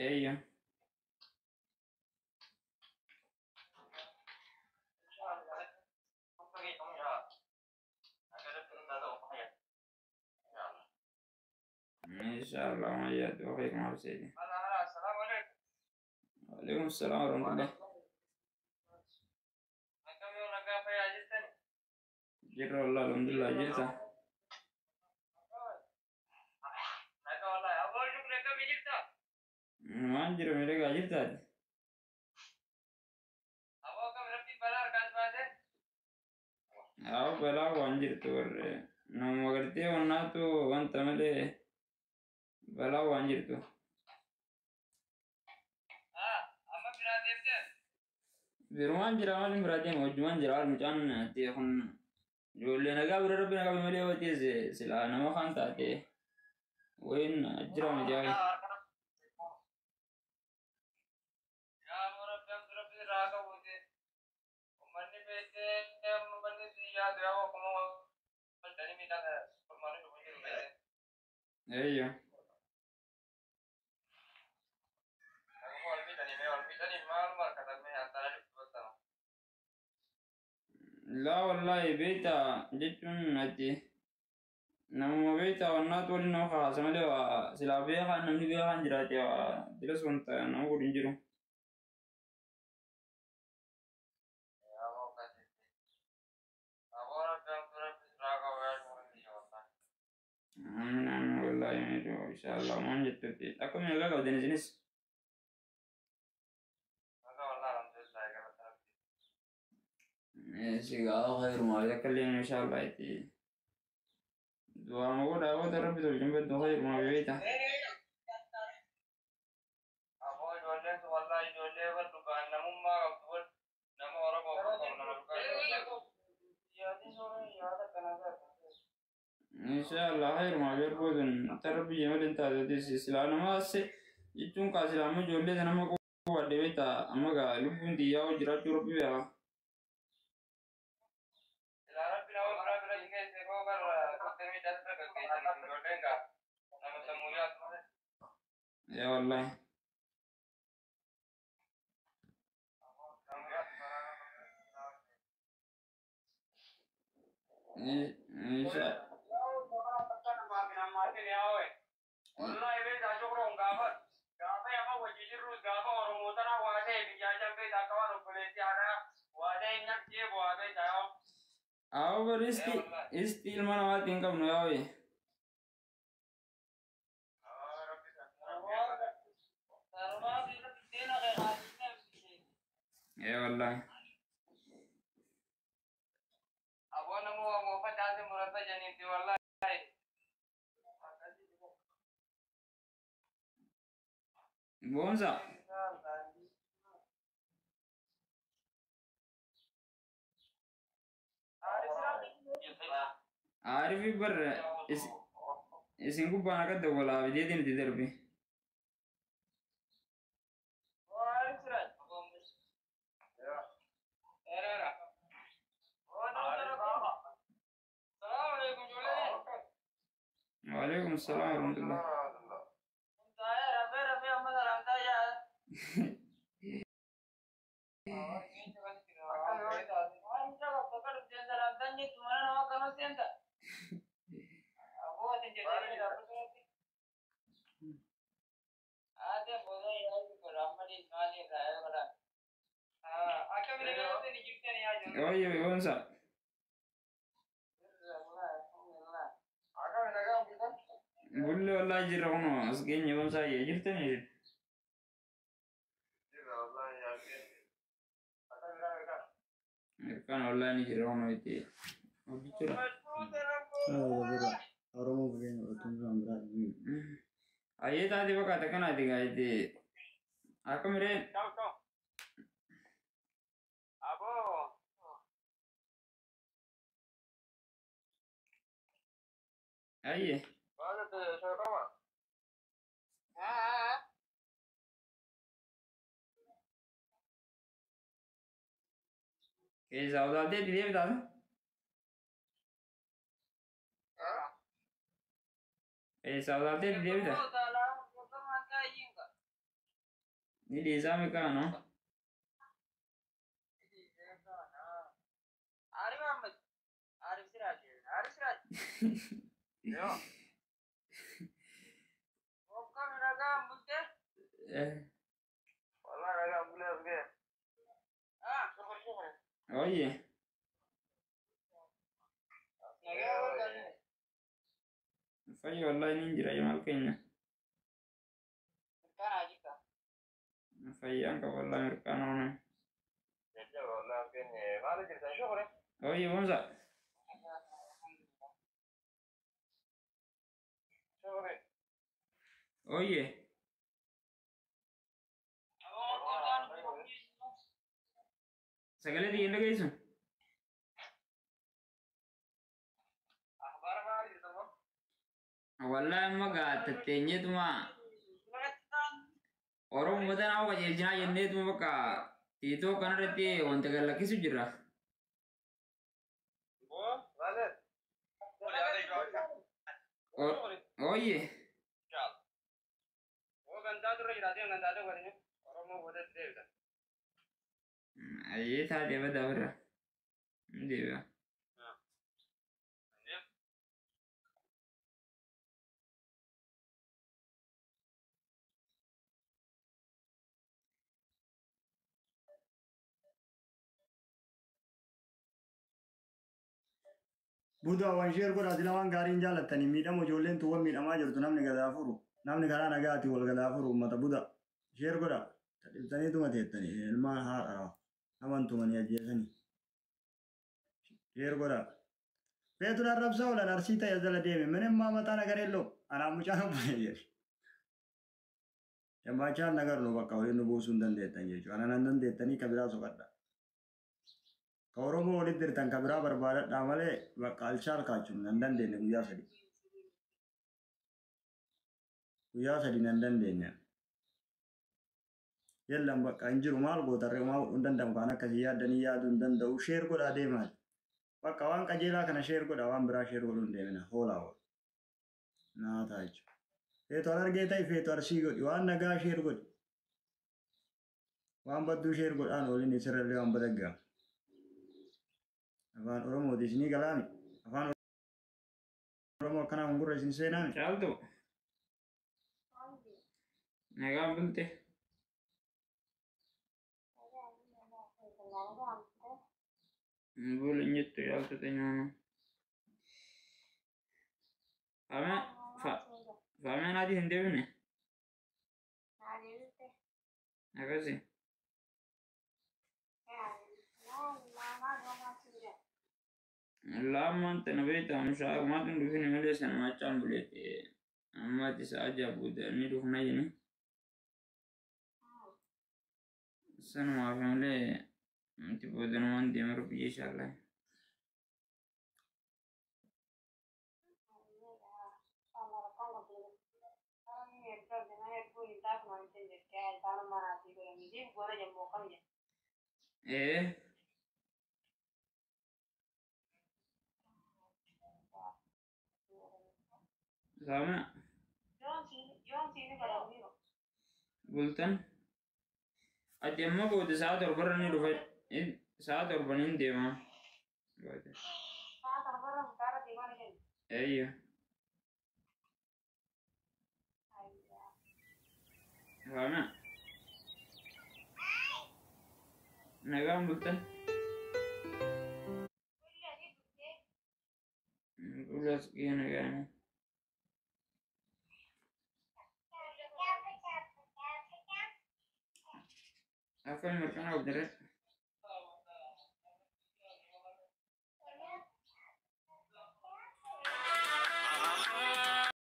Eeyyo. Inshallah ma yaadu khayr ma seedi. Waalaikum salaam warahmatullah. Jirra wallah, alhamdulillah, jirta. Waan jira miidhagaa jirtaati. Haa, balaa waan jirtu warre nama gartee wannaatu wanta malee balaa waan jirtu. Birumaan jira, maaliin biraa deema, hojjumaan jira. Haal mucaan ta'e kun ijoollee nagaa bira rabbi nagaa malee yoo ta'e silaa nama kaan taate wayin jira miti haa. Eeyyo. Laa wallaahi, beektaa jechuun ati namuma beektaa wannaatu waliin nama kaasa malee waa silaa beekaan namni beekaan jiraate waa diras wanta nama godhu hin jiru. Amiin amiin, wallaahi miidhuu inshallah waan jettutti akkuma nagaa qabdan isinis. Sigaa khayrumaa akka illee inshallah itti du'aama godhaa booda rabbi tolchuun baddu khayrumaa beekta. Aboo, ijoolleen sun wallahi ijoollee bar dhugaan namummaa qabdu, bar nama Oromoo qabu, nama dhugaa. Inshallah khayrumaa beekootan ta rabbi jemaleen taate silaa nama ase jechuun kaa silaa amma ijoollee nama quwadhe beekta, amma gaa lubbuun xiyyaa jiraachuu rabbi beeka. Silaa rabbi nama biraa bira geesse koo bar kottee miidhaa sirra gaggeessan ijoolleen gaa nama sammuu yaadu malee. Yaa wallahi. Insha Wallahi beektaa, shukruun gaafa gaafa yama wajji jirrus gaafa Oromoo tana waa ta'e biyyaa jan beektaa, akka waan obboleessi haadhaa waa ta'e nyakkee bu'aa beektaa yoo. Awwa bar isti isti ilma namaatti hin qabnu yaa'u. Ee wallahi. Aboo, namuu waa facaase murata janiiti wallahi. Boonsa. Aarifi bar isin gubbaan akka dawwalaa fideetiin itti darbe. Waalaikum salaam warahmatullah. Oye, boonsa. Bulle wallahi jirra, kunoo as geenye. Boonsaa jirtanii. Mirkaan wallahi ni jira, kunoo itti hojjechuudha. Oromoo fakkeenya fudhatuun biraa. Ayyee, taate bakka kanaati gaa itti akka miree. Aboo. Ayyee. Keessaa utaaltee itti deebitaas. Keessaa utaaltee itti deebita. Ni dhiisaa mikaa no? Arif Ahmed. Arif Siraj. Arif Siraj. Yo. Okkam nagaa bulte? Wallah nagaa bulee as ga'e. Ah, shukr shukr. Oye. Nagaa bultanii. Fayya wallahi nin jira maal keenya. Mirkaanaa jirta. Fayyaan qaba wallahi mirkaana hoona. Jajjaba wallah as geenye maal jirtan shukri? Oye Bonsa. Shukri. Oye. Sagalee xiyyin dhageessu? Akhbaara maal jirtan moo? Wallahi amma gaa tatteenyeetuma Oromoo tanaa qajeelchinaa jenneetuma bakka tiitoo kanarratti wanta gallakkisu jira. Boo maal? Oye. Boo gandaa turre jiraatee gandaa ta'e waliin Oromoo booda deebisan. Ayyee taatee badaa birra. Deebi'a. Budaa waan sheer godhaa sila waan gaariin jaalattanii miidhamu ijoolleen tuwwan miidhamaa jirtu namni gadaa furu namni karaa nagaatiin wal gadaa furu uummata buda sheer godhaa dhibtanii tuma teettanii ilmaan haadha naman tumanii ajjeesanii sheer godhaa. Feetuun arrabsaa oolan arsii ta'e jala deeme ምንም ማመጣ ነገር የለውም anaa mucaan obbolee jedhe. Yammaachaan nagar nu bakka waliin nu buusuu hin dandeettan jechuudha. Ana nan dandeettanii ka biraa soqadha. Ka Oromoo walitti jirtan ka biraa barbaadadhaa malee bakka alchaal kaachuun nan dandeenye guyyaa sadi. Guyyaa sadi nan dandeenye. Yellan bakka hin jiru maal gootarree maal godhuu hin danda'amu kan akkasii yaaddanii yaaduu hin danda'u sheer godhaa deemaa. Bakka waan qajeelaa kana sheer godhaa waan biraa sheer godhuu hin deemina hoolaa oolu. Naa ta'a jechuudha. Feetu argee ta'e feetu arsii godhi waan nagaa sheer godhi. Waan badduu sheer godhaan ooliin isirrallee waan badaggaa. Afaan Oromooti isinii galaami. Afaan Oromoo akkanaa kun gurra isin seenaami. Caaltu. Nagaan bulte. Bulu hin jettu caaltu xinyoona. Faameen haati hin deebine? Akkasi. Lamaan tana beektaa mushaakumaatu hin dhufin malee sanumachaan buleete ammaatti sa'a jabuuta inni dhufna jini. Sanumaaf malee nuti boodanumaan deema rabbi inshallah. Ee. Saama. Bultan. Ati amma booda sa'a torbarra ni dhufa. Sa'a torban hin deema. Eeyyo. Saama. Nagaan bultan. Bulas gee nagaan. Akkami mirkanaa qabdarre?